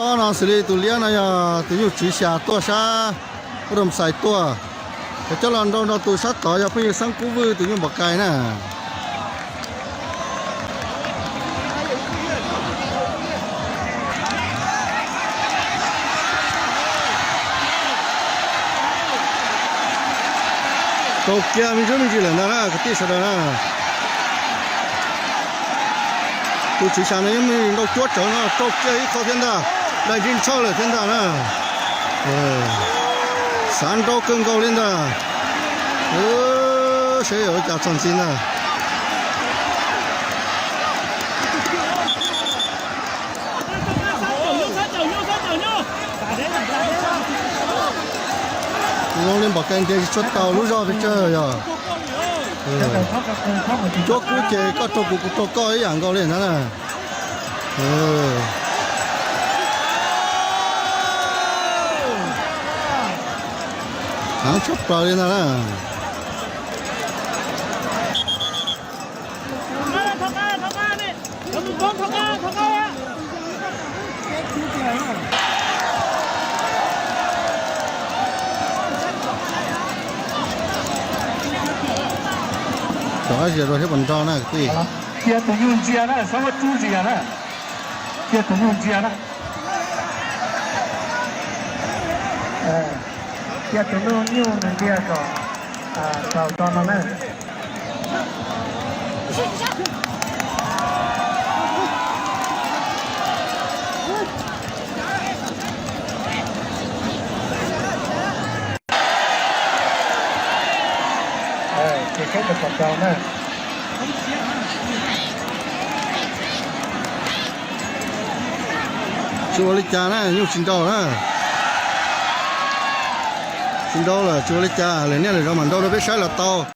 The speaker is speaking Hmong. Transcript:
No xws li tus liab no yog tus nyuj tswv xya tuaj sab Ub Rooj Xais tuaj. Cov coj los nrau nrog tus sab tod yog phooj ywg Xeeb Kub Vwj tus nyuj npam kais na. Rau kiag me ntsis me ntsis lawm ntag na kwv tij sawv daws na. Tus tswv xya no yeej muaj nrau cuab tsawv no rau kiag ib qho thiab ntag. Dai ntsej ntshawj lawm thiab ntag na. Xav nrau kawg nkaus li ntag. Saib yuav ua cas txog ntxiv ntag. Zoo li npam kais ntiav tsis tshua tau lub zog pes tsawg yog. Cuab kub ces koj raug kuv kuv raug koj ib yam nkaus li ntag na. Heev tshaj plaws li ntag na. Rov qab zias dua thiab puas nrau na kwv tij. Cia tus nyuj ntsia na, txhob muab rub zias na. Cia tus nyuj ntsia na. Cia tus nyuj ntsia kom tau tso no na. Tsis ua li cas na, nyuj tsis nrau na. Tsis nrau lawm, tsis ua li cas, lwm niaj lwm zaus mam nrau rau peb saib los tau.